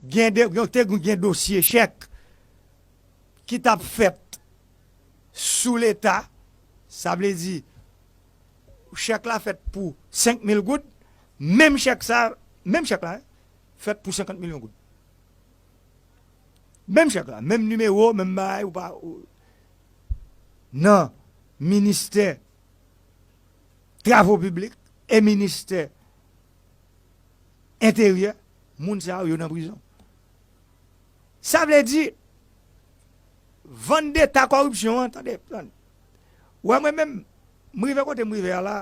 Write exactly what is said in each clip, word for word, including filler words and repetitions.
Gen de, gen, te gen dosye chèk ki t ap fèt sou Leta, sa vle di, chèk la fèt pou senk mil goud, menm chèk sa, menm chèk la, fèt pou senkant milyon goud. Menm chèk la, menm nimewo, menm bagay, ou pa, ou, nan ministè travo piblik e ministè enteryè, moun sa yo, yo nan prizon. Sa vle di, vandeta kòripsyon an, tande, tande. Ou wè mwen menm, m rive kote m rive a la,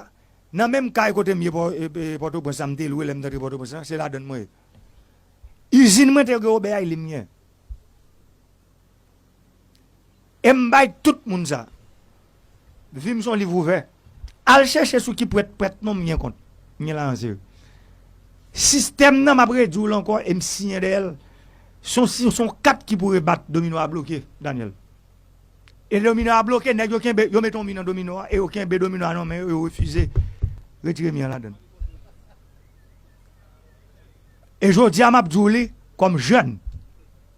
nan menm kay kote m ye Pò-, e, e, Pòtoprens la, m te lwe lè m t antre Pòtoprens la, se ladann mwen ye. Izin mwen te gen Obè Ayli m gen. E m bay tout moun sa. Vi m se yon liv ouvè. Al chèche sou ki prèt, prèt non m gen kont. M gen lajan sere. Sistèm nan, m ap redi w l ankò e m siyen dèyè l. Se yon, se yon kat ki pou rebat domino a bloke, Daniel. E domino a bloke, nèg yo kenbe, yo mete yon mi nan domino a, e yo kenbe domino a nan men yo, yo refize retire mi an ladann. E jodi a, m ap di w li kòm jèn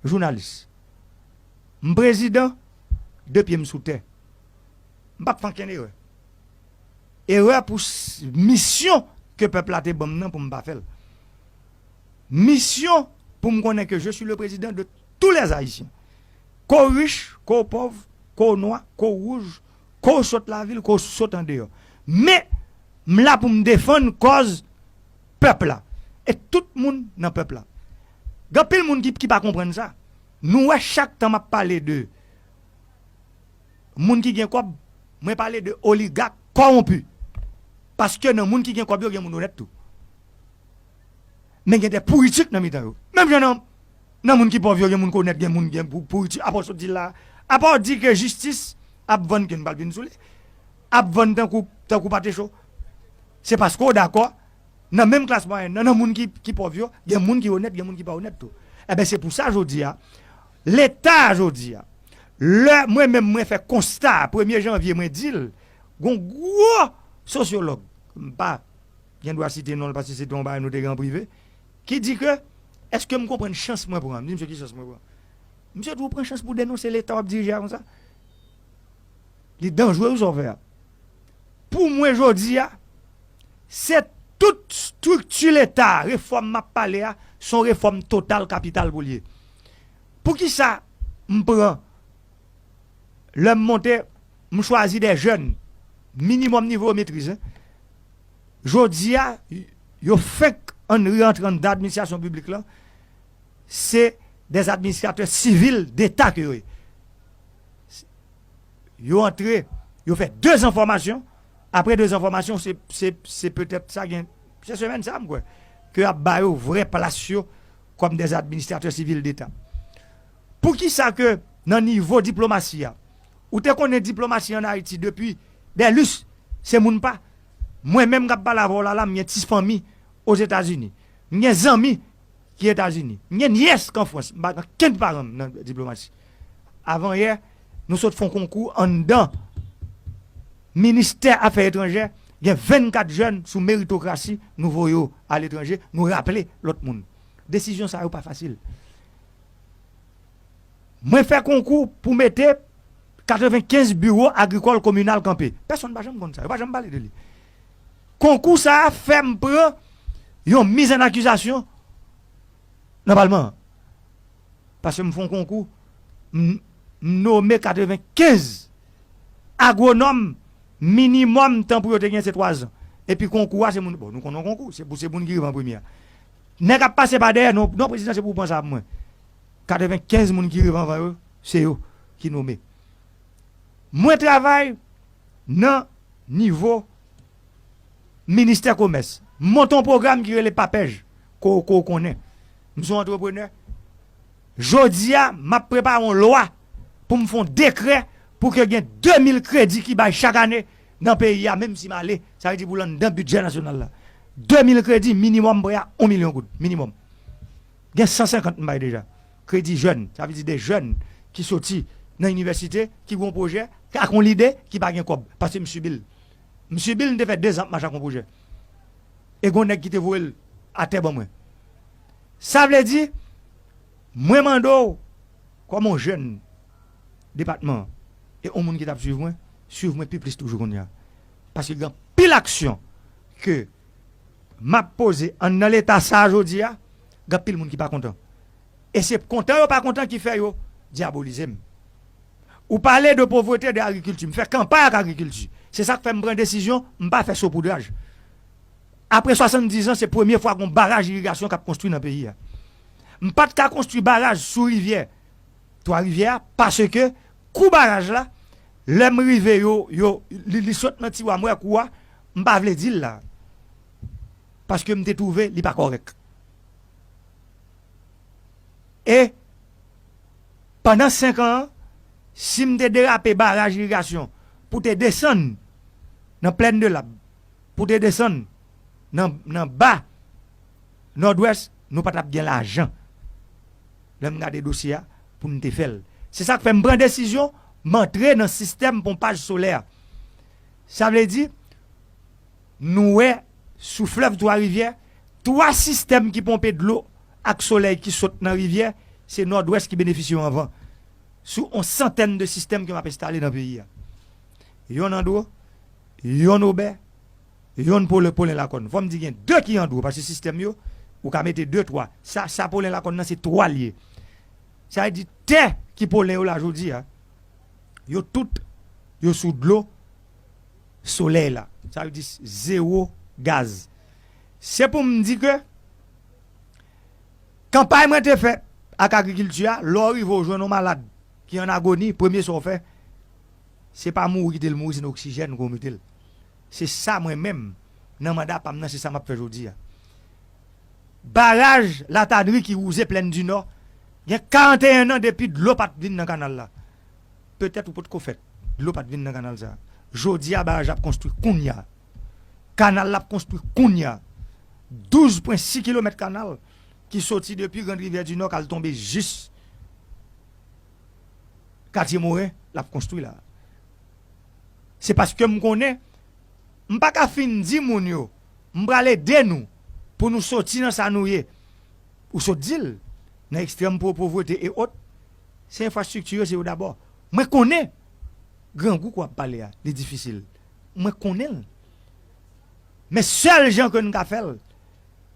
jounalis. M prezidan, de pye m sou tè. M p ap fè ankenn erè. Erè pou s-, misyon ke pèp la te ban m nan pou m pa fè l. Misyon pou m konnen ke je suis le président de tous les Haïtiens. Ke w rich, ke w pòv, ke w nwa, ke w wouj, ke w sot lavil, ke w sot andeyò. Men, m la pou m defann kòz pèp la. E tout moun nan pèp la. Gen anpil moun ki, ki pa konprann sa. Nou wè chak tan m ap pale de moun ki gen kòb, mwen pale de oligak kòwonpi. Paske nan moun ki gen kòb yo, gen moun onèt tou. Men gen de pouriti nan mitan yo. Menm jan nan, nan moun ki pòv yo, gen moun ki onèt, gen moun gen pou-, pouriti. Apa w sot di la, apa w di ke jistis ap vann, ke n pral vin sou li, ap vann tankou, tankou pate cho. Se paske w dakò, nan menm klas mwayèn nan, nan moun ki, ki pòv yo, gen moun ki onèt, gen moun ki pa onèt tou. Enben, se pou sa jodi a, Leta jodi a, lè mwen menm mwen fè konsta a, premye janvye mwen di l, gon gwo sosyològ, m pa gen dwa site non l paske se te yon bagay nou te gen an prive, ki di ke, èske m konprann chans mwen pran? M di misye ki chans mwen pran. Misye di w pran chans pou w denonse Leta w ap dirije a konsa? Li danjre wi sa w fè a. Pou mwen jodi a, se tout estrikti Leta a, refòm m ap pale a, se yon refòm total kapital pou l ye. Poukisa m pran, lè m monte, m chwazi de jèn, minimòm nivo yo metrize. Jodi a, yo fenk ann rantre anndan administrasyon piblik lan, se de administratè sivil deta ke yo ye. Yo antre, yo fè de zan fòmasyon. Apre de zan fòmasyon, se, se, se petèt sa gen, se semèn sa, m kwè, ke y ap ba yo vrè plas yo kòm de administratè sivil deta. Poukisa ke nan nivo diplomasi a, ou te konnen diplomasi ann Ayiti depi Bèlis, se moun pa. Mwen menm k ap pale avè w la, la, m gen ti fanmi Ozetazini. M gen zanmi ki Etazini. M gen nyès k an Frans. M pa gen kenn paran m nan diplomasi. Avanyè, nou sot fè yon konkou anndan ministè afè etranjè. Gen vennkat jèn sou meritokrasi, nou voye yo aletranje, nou raple lòt moun. Desizyon sa yo pa fasil. Mwen fè konkou pou mete katrevenkenz biwo agrikòl kominal kanpe. Pèsonn pa janm konn sa. Yo pa janm pale de li. Konkou sa a fè m pran yon miz an akizasyon nan palman an. Paske m fè yon konkou, m, m nome katrevenkenz agwonòm, minimòm tan pou yo te gen se twa zan. Epi konkou a, se moun, bon, nou konn yon konkou, se pou se moun ki rive an premye a. Nèg ap pase pa dèyè, non, non, prezidan, se pou w pran sa pou mwen. Katrevenkenz moun ki rive anvan yo, se yo ki nome. Mwen travay nan nivo ministè komès. M monte yon pwogram ki rele PAPEJ, ke w, ke w konnen. M se yon antreprenè. Jodi a, m ap prepare yon lwa pou m fè yon dekrè pou ke gen de mil kredi ki bay chak ane nan peyi a, menm si m ale, sa vle di pou l anndan bidjè nasyonal la. De mil kredi, minimòm prè a yon milyon goud, minimòm. Gen san senkant m bay deja. Kredi jèn, sa vle di de jèn ki soti nan inivèsite, ki gon pwojè, ak yon lide, ki pa gen kòb, paske m sibi l. M sibi l, m te fè dezan ap mache ak yon pwojè. E gon nèg ki te voye l atè ban mwen. Sa vle di, Mwen mande w, kòm yon jèn depatman, e yon moun ki t ap swiv mwen, swiv mwen pi plis toujou kounye a. Paske gen anpil aksyon ke m ap poze anndan leta sa a jodi a, gen anpil moun ki pa kontan. E se kontan yo pa kontan ki fè yo dyabolize m. Ou pale de povrete, de agrikilti. M fè kanpay ak agrikilti. Se sa k fè m pran desizyon, m pa fè sopoudraj. Apre swasanndiz an, se premye fwa gon baraj irigasyon k ap konstwi nan peyi a. M pa t ka konstwi baraj sou rivyè Twa Rivyè a, paske kou baraj la, lè m rive yo, yo, li, li sot nan tiwa, m wè kou a, m pa vle di l la. Paske m te twouve li pa kòrèk. E pandan senk an an, si m te derape baraj irigasyon pou te desann nan Plèn de Lab, pou te desann nan, nan ba Nòdwès, nou pa t ap gen lajan. Lè m gade dosye a, pou n te fè l. Se sa k fè m pran desizyon, m antre nan sistèm ponpaj solè a. Sa vle di, nou wè, sou flèv Twa Rivyè, twa sistèm ki ponpe dlo ak solèy ki sot nan rivyè, se Nòdwès ki benefisye yo anvan. Sou yon santèn de sistèm ke m ap enstale nan peyi a. Yonn Andro, yonn Obè, yonn Polen, Polen Lakòn. Fò m di gen de ki Andro, paske sistèm yo, ou ka mete de, twa. Sa, sa Polen Lakòn nan, se twa l ye. Sa vle di, tè ki Polen yo la jodi a, yo tout, yo sou dlo solèy la. Sa vle di zewo gaz. Se pou m di ke kanpay mwen te fè ak agrikilti a, lè w rive w jwenn yon malad ki an agoni, premye sa w fè, se pa mouri kite l mouri, se nan oksijèn ke w mete l. Se sa mwen menm, nan manda pa m nan, se sa m ap fè jodi a. Baraj Latanri ki wouze Plèn di Nò, gen karanteyen an depi dlo pa t vin nan kanal la. Petèt ou potko fèt, dlo pa t vin nan kanal sa. Jodi a, baraj la ap konstwi kounye a. Kanal la ap konstwi kounye a. Douz pwen sis kilomèt kanal ki soti depi Grand Rivière du Nord k al tonbe jis Katye Moren, l ap konstwi la. Se paske m konnen, m pa ka fin di moun yo, m pral ede nou pou nou soti nan sa nou ye. Ou sot di l, nan ekstrèm po-, povrete e ot, se enfrastrikti yo, se yo dabò. Mwen konnen, grangou ke w ap pale a, li difisil. Mwen konnen l. Men sèl jan ke n ka fè l,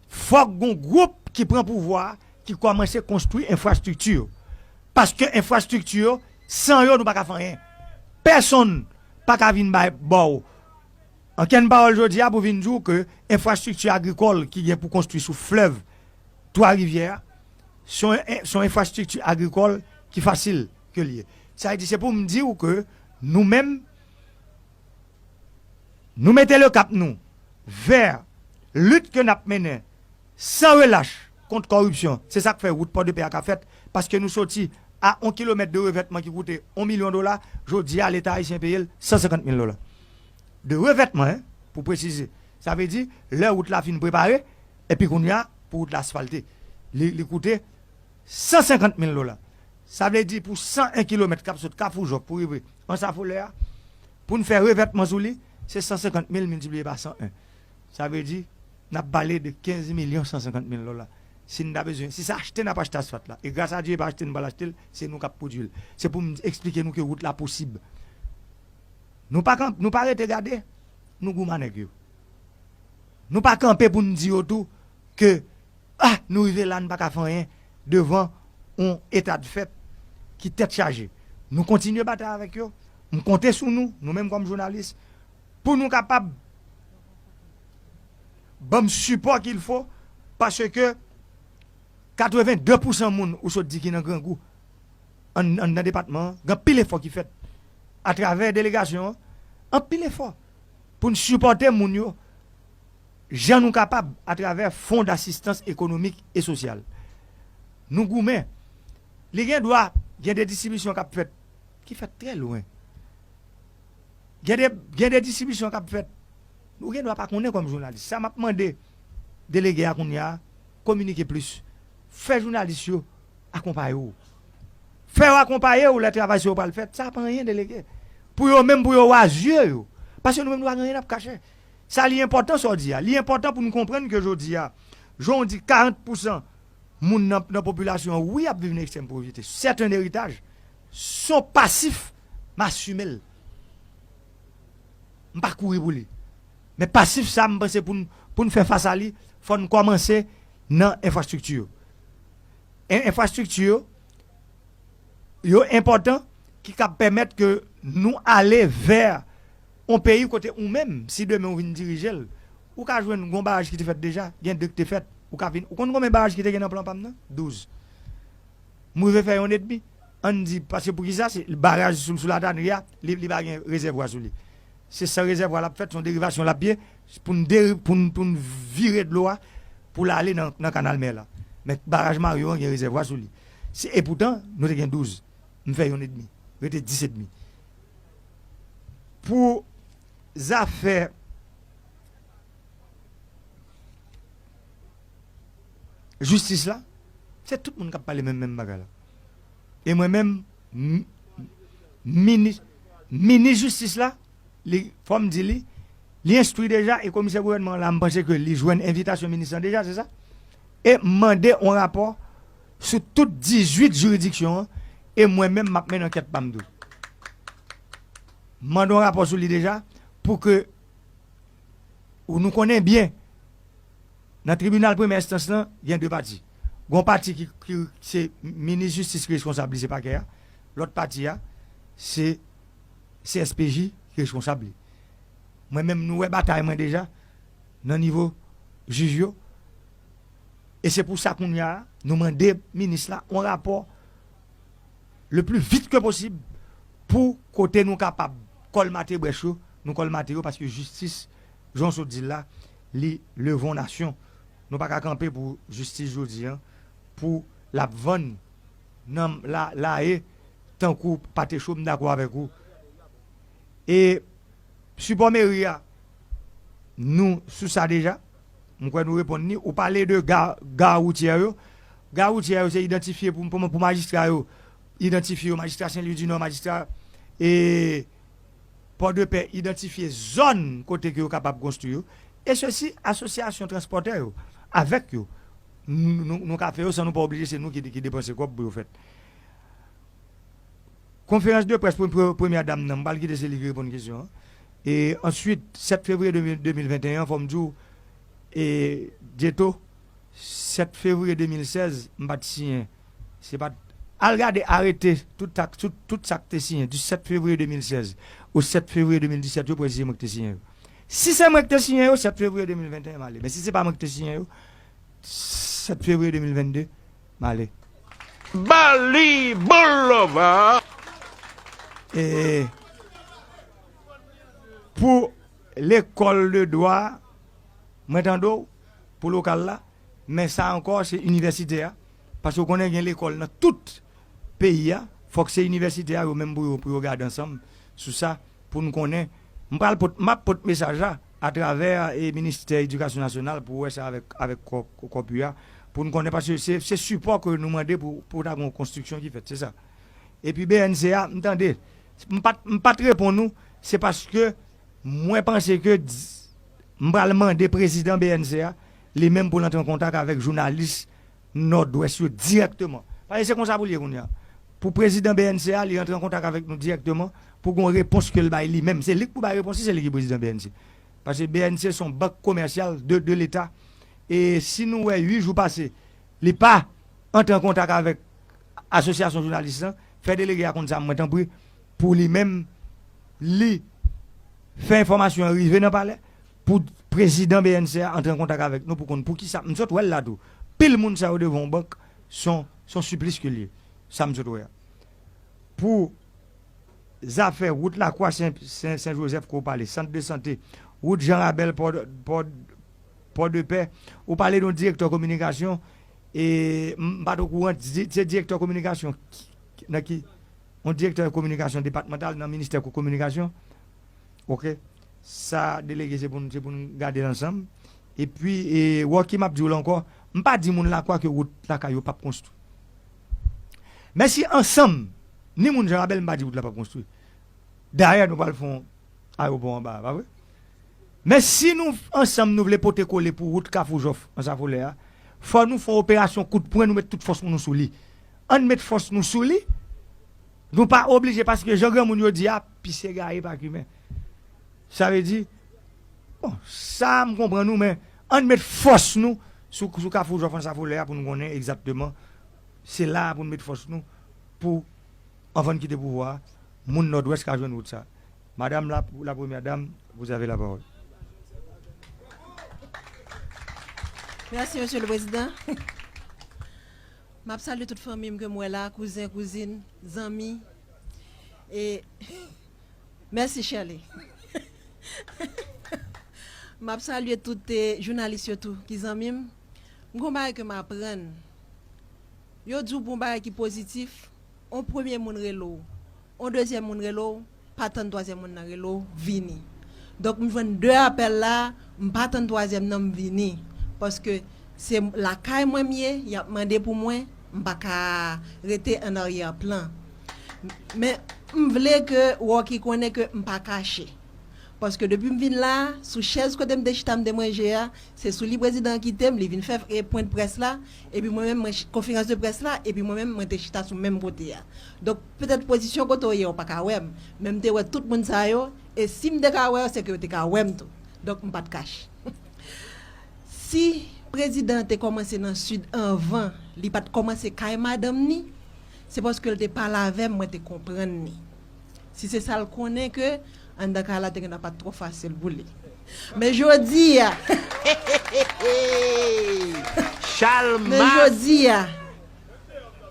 fòk gon gwoup ki pran pouvwa a, ki kòmanse konstwi enfrastrikti yo. Paske enfrastrikti yo, san yo, nou pa ka fè anyen. Pèsonn pa ka vin bay, ba w. An kenn pawòl jodi a pou vin di w ke enfrastrikti agrikòl ki gen pou konstwi sou flèv Twa Rivyè a, se yon, se yon enfrastrikti agrikòl ki fasil ke l ye. Sa vle di, se pou m di w ke nou menm, nou mete le cap nou vè lit ke n ap mennen san relach kont kòripsyon. Se sa k fè wout Pòdepè a ka fèt, paske nou soti a yon kilomèt de revètman ki koute yon milyon dola, jodi a, Leta ayisyen peye l san senkant mil dola. De revètman, en, pou presize. Sa vle di, lè wout la fin prepare, epi kounye a, pou wout la asfalte, li, li koute san senkant mil dola. Sa vle di, pou san en kilomèt k ap sot Kafou Jòf pou rive Ansa Folè a, pou n fè revètman sou li, se san senkant mil miltipliye pa san en. Sa vle di, n ap pale de kenz milyon san senkant mil dola. Si n ta bezwen, si se achte n ap achte asfalt la, e gras a Dye, e pa achte n pral achte l, se nou k ap pwodui l. Se pou m eksplike nou ke wout la posib. Nou pa kanp-, nou pa rete gade, nou goumen nèg yo. Nou pa kanpe pou n di yo tou ke, ah, nou rive la, n pa ka fè anyen devan yon eta de fèt ki tèt chaje. Nou kontinye batay avèk yo. M konte sou nou, nou menm kòm jounalis, pou nou kapab ban m sipò qu'il faut, paske katrevenndde pousan moun ou sot di ki nan grangou ann, anndan depatman an, gen anpil efò ki fèt atravè delegasyon an, anpil efò pou n sipòte moun yo jan nou kapab atravè Fonds d'Assistance Économique et Sociale. Nou goumen. Li gen dwa gen de distribisyon k ap fèt, ki fèt trè lwen. Gen de, gen de distribisyon k ap fèt. Ou gen dwa pa konnen kòm jounalis. Sa m ap mande delege a kounye a, kominike plis. Fè jounalis yo akonpaye w. Fè yo akonpaye w lè travay sa yo pral fèt. Sa pa anyen, delege. Pou yo menm, pou yo wè zye yo. Paske nou menm, nou pa gen anyen n ap kache. Sa li enpòtan sa w di a. Li enpòtan pou n konprann ke jodi a, jan w di karant pousan Moun nan, nan popilasyon an, wi, ap viv nan ekstrèm povrete. Sèt yon eritaj, son pasif, m asime l. M pa kouri pou li. Men pasif sa, m panse pou n, pou n fè fas a li, fò n kòmanse nan enfrastrikti yo. En, enfrastrikti yo, yo enpòtan, ki kab pèmèt ke nou ale vè yon peyi kote ou menm, si demen ou vin dirije l, ou ka jwenn gon baraj ki te fèt deja, gen de ki te fèt, ou ka vin, ou konn konbyen baraj ki te gen nan plan pa m nan? Douz. M rive fè yon edmi. Ann di, paske poukisa, se baraj sou, sou Latanri a, li, li pa gen rezèvwa sou li. Se san rezèvwa l ap fèt, se yon derivasyon l ap ye, pou n deri-, pou n, pou n vire dlo a, pou l ale nan, nan kanal mè la. Men baraj Mario an gen rezèvwa sou li. Se, e poutan, nou te gen douz. M fè yon edmi. Rete dis edmi. Pou zafè jistis la, se tout moun k ap pale menm, menm bagay la. E mwen menm, m-, minis, minis jistis la, li, fò m di li, li enstwi deja, e komisè gouvènman an la, m panse ke li jwenn envitasyon minis lan deja, se sa? E m mande yon rapò sou tout dizuit jiridiksyon an, e mwen menm, m ap mennen ankèt pa m tou. M mande yon rapò sou li deja, pou ke, ou, nou konnen byen, nan tribinal premyè enstans lan, gen de pati. Gon pati ki, ki se minis jistis ki reskonsab li, se pakè a. Lòt pati a, se C S P J ki reskonsab li. Mwen menm, nou wè batay mwen deja nan nivo jij yo. E se pou sa kounye a, nou mande minis la yon rapò le plus vite que possible pou kote nou kapab kòlmate brèch yo, nou kòlmate yo, paske jistis, jan w sot di l la, li leve yon nasyon. Nou pa ka kanpe pou jistis jodi a, pou l ap vann nan la, la e, tankou pate cho, m dakò avèk ou. E sipò meri a, nou sou sa deja. M kwè nou reponn ni. Ou pale de ga, ga woutyè yo. Ga woutyè yo se idantifye pou, pou, pou majistra yo. Idantifye yo, majistra Sen Lwi di Nò, majistra, e, Pòdepè, idantifye zòn kote ke yo kapab konstwi yo. E sesi, asosyasyon transpòtè yo, avèk yo, nou, nou, nou ka fè yo san nou pa oblije se nou ki, ki depanse kòb pou yo fèt. Konferans de près pou pre-, premyè dam nan, m pral kite se li ki reponn kesyon an. E answit, sèt fevriye de mil, de mil venteyen, fò m di w, e, Dieto, sèt fevriye de mil sèz, m pa t siyen. Se pa t, al gade arete, tout sa, tout, tout sa k te siyen, di sèt fevriye de mil sèz o sèt fevriye de mil disèt, yo presize mwen ki te siyen yo. Si se mwen ki te siyen yo, sèt fevriye de mil venteyen, m ale. Men si se pa mwen ki te siyen yo, sèt fevriye de mil vennde, m ale. Bali Boulevard. E pou lekòl de dwa, mwen tande w, pou lokal la, men sa ankò, se inivèsite a. Paske w konnen gen lekòl nan tout peyi a, fòk se inivèsite a, yo menm pou yo, pou yo gade ansanm sou sa, pou n konnen. M pral pot, m ap pot mesaj la atravè, e, Ministè Edikasyon Nasyonal pou wè sa avèk, avèk kò, kò, kòpi a, pou n konnen, paske se, se sipò ke nou mande pou, pou ta gen yon konstriksyon ki fèt, se sa. Epi B N C a, m tande, m pa t, m pa t reponn ou, se paske mwen panse ke di-, m pral mande prezidan B N C a, li menm pou l antre an kontak avèk jounalis Nòdwès yo dirèkteman. Paske se konsa pou l ye kounye a. Pou prezidan B N C a, li antre an kontak avèk nou dirèkteman pou gon repons ke l bay li menm. Se li k pou bay repons, se li ki prezidan B N C. Paske B N C se yon bank komèsyal de, de Leta. E si nou wè uit jou pase, li pa antre an kontak avèk asosyasyon jounalis lan, fè delege a konn sa, mwen tanpri, pou li menm, li fè enfòmasyon an rive nan palè, pou prezidan B N C a antre an kontak avèk nou pou konn poukisa. M sot wè l la tou. Pil moun sa yo devan yon bank, se yon, se yon siplis ke l ye. Sa m sot wè a. Pou zafè wout Lakwa Sen, Sen, Sen Jozèf ke w pale, sant de sante, wout Jan Rabèl, Pò, Pò, Pòdepè, ou pale de yon direktè kominikasyon, e m, m pa t okouran, di-, se direktè kominikasyon ki, ki, nan ki, yon direktè kominikasyon depatmantal nan ministè ko-, kominikasyon. Oke. Sa, delege, se pou n, se pou n gade l ansanm. Epi, e, Rocky, m ap di w la ankò, m pa di moun Lakwa ke wout lakay yo p ap konstwi. Men si ansanm, ni moun Jan Rabèl, m pa di wout la p ap konstwi. Dayè, nou pral fè yon ayewopò anba a, pa vre? Men si nou, ansanm, nou vle pote kole pou wout Kafou Jòf, Ansafolè a, Fò nou fè yon operasyon kout pwen, nou met tout fòs nou sou li. Ann met fòs nou sou li. Nou pa oblije, paske jan granmoun yo di a, pise gaye pa kimen. Sa vle di, bon, sa m konprann ou, men ann met fòs nou sou, sou Kafou Jòf Ansafolè a pou nou konnen egzakteman se la a pou nou met fòs nou pou, anvan n kite pouvwa a, moun Nòdwès ka jwenn wout sa. Madame la, la première dame, vous avez la parole. Mèsi, Mesye le Prezidan. M ap salye tout fanmi m ke m wè la, kouzen, kouzin, zanmi. E mèsi, Shirley. M ap salye tout eh, jounalis yo tou ki zanmi m. M gon bagay ke m aprann. Yo di w pou yon bagay ki pozitif, yon premye moun rele w, yon dezyèm moun rele w, pa tann twazyèm moun nan rele w, vini. Donk, m jwenn de apèl la, m pa tann twazyèm nan, m vini. Paske se lakay mwen m ye, y ap mande pou mwen, m pa ka rete an aryè plan. Men, m vle ke Rocky konnen ke m pa kache. Paske depi m vin la, sou chèz kote m te chita m te manje a, se sou li prezidan an kite m, li vin fè e pwen de près la, epi mwen menm, mwen ch- konferans de près la, epi mwen menm, mwen te chita sou menm kote a. Donk, petèt pozisyon kote w ye, w pa ka wè m, men m te wè tout moun sa yo, e si m te ka wè yo, se ke yo te ka wè m tou. Donk, m pa t kache. Si prezidan an te kòmanse nan Sid anvan, li pa t kòmanse kay madanm ni, se paske l te pale avè m, mwen te konprann ni. Si se sa l konnen ke anndan kay la te gentan pa t twò fasil pou li. Men jodi a, men Chalmas! Jodi a,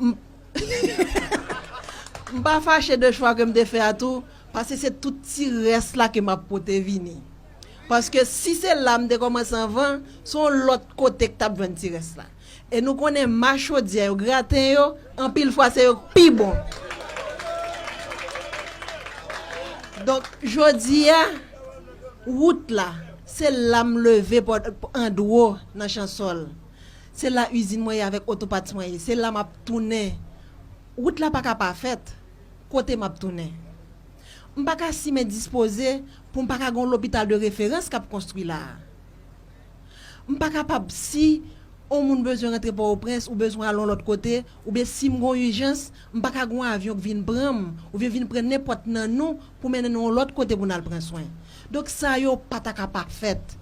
m- m pa fache de chwa ke m te fè a tou, paske se tout ti rès la ke m ap pote vini. Paske si se la m te kòmanse anvan, se yon lòt kote k t ap jwenn ti rès la. E nou konnen machodyè yo, graten yo, anpil fwa se yo k pi bon. Donk, jodi a, wout la, se la m leve pò- andwo nan Chansòl. Se la izin mwen ye avèk otopat mwen ye. Se la m ap tounen. Wout la pa ka pafèt. Kote m ap tounen? M pa ka simen dispoze pou m pa ka gen yon lopital de referans k ap konstwi la a. M pa kapab si yon moun bezwen rantre Pòtoprens ou bezwen al yon lòt kote, oubyen si m gen yon ijans, m pa ka gen yon avyon k vin pran m, oubyen vin pran nenpòt nan nou pou mennen nou yon lòt kote pou n al pran swen. Donk sa yo pa ta ka pa fèt.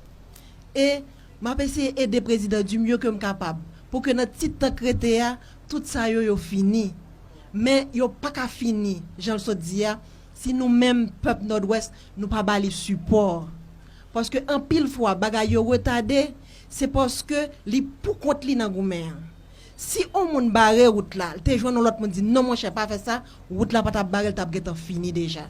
E m ap eseye ede prezidan du mieux ke m kapab pou ke nan ti tan k rete a, tout sa yo yo fini. Men yo pa ka fini, jan l sot di a, si nou menm pèp Nòdwès, nou pa ba li sipò. Paske anpil fwa, bagay yo retade, se paske li pou kont li nan goumen an. Si yon moun bare wout la, l te jwenn yon lòt moun di, "Non, monchè, pa fè sa," wout la pa t ap bare, l t ap gentan fini deja.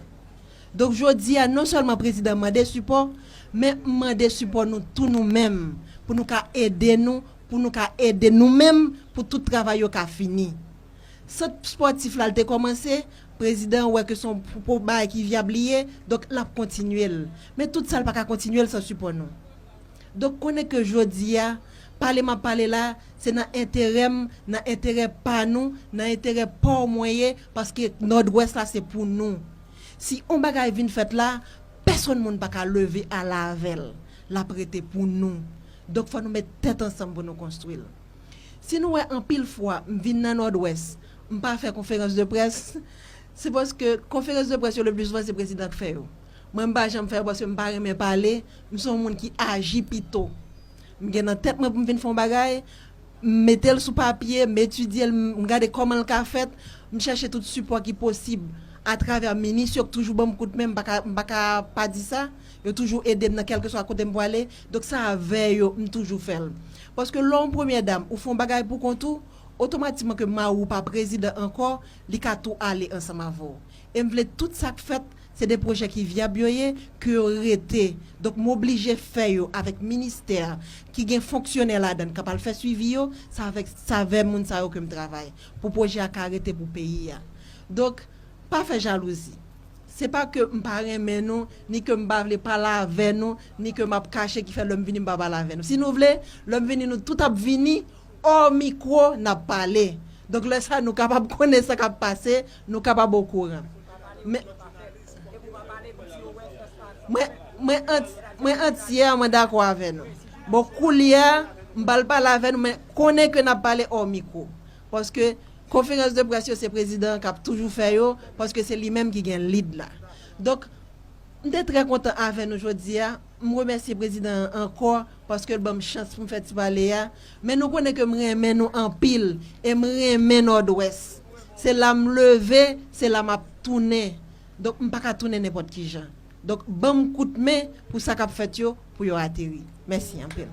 Donk, jodi a, non sèlman prezidan mande sipò, men m mande sipò nou tou nou menm, pou nou ka ede nou, pou nou ka ede nou menm, pou tout travay yo ka fini. Sant spòtif la, l te kòmanse, prezidan wè ke se yon pwo- bagay ki vyab li ye, donk l ap kontinye l. Men tout sa, l pa ka kontinye l san sipò nou. Donk, konnen ke jodi a, pale m ap pale la, se nan enterè m, nan enterè pa nou, nan enterè pa w mwen ye, paske Nòdwès la se pou nou. Si yon bagay vin fèt la, pèsonn moun pa ka leve ale avè l. L ap rete pou nou. Donk, fò nou met tèt ansanm pou nou konstwi l. Si nou wè anpil fwa, m vin nan Nòdwès, m pa fè konferans de près, se paske konferans de près yo le pli souvan se prezidan k fè yo. Mwen, m pa janm fè yo paske m pa renmen pale, m se yon moun ki aji pito. M gen nan tèt mwen pou m vin fè yon bagay, m mete l sou papye, m etidye l, m gade kòman l ka fèt, m chèche tout sipò ki posib atravè minis yo k toujou ban m kout men, m pa ka, m pa ka pa di sa, yo toujou ede m nan kèlkeswa kote m pwale, donk se avè yo m toujou fè l. Paske lè yon premyè dam ou fè yon bagay pou kont ou, otomatikman ke mari w pa prezidan ankò, li ka tou ale ansanm avè w. E m vle tout sa k fèt, se de pwojè ki vyab yo ye, ke yo rete. Donk, m oblije fè yo avèk ministè ki gen fonksyonè ladan l k ap al fè swivi yo, se avèk, se avè moun sa yo ke m travay, pou pwojè a ka rete pou peyi a. Donk, pa fè jalouzi. Se pa ke m pa renmen nou, ni ke m pa vle pale avè nou, ni ke m ap kache ki fè lè m vini m pa pale avè nou. Si nou vle, lè m vini nou tout ap vini, hors micro, n ap pale. Donk, lè sa, nou kapab konnen sa k ap pase, nou kapab okouran. Men, mwen, mwen, ant, mwen antyèman dakò avè nou. Bon, koulye a, M pral pale avè nou, men konnen ke n ap pale hors micro. Paske konferans de près yo, se prezidan an k ap toujou fè yo, paske se li menm ki gen lead la. Donk, m te trè kontan avè nou jodi a. M remèsye prezidan an ankò paske l ban m chans pou m fè ti pale a. Men nou konnen ke m renmen nou anpil e m renmen Nòdwès. Se la m leve, se la m ap tounen. Donk, m pa ka tounen nenpòt ki jan. Donk, ban m kout men pou sa k ap fèt yo, pou yo ateri. Mèsi anpil.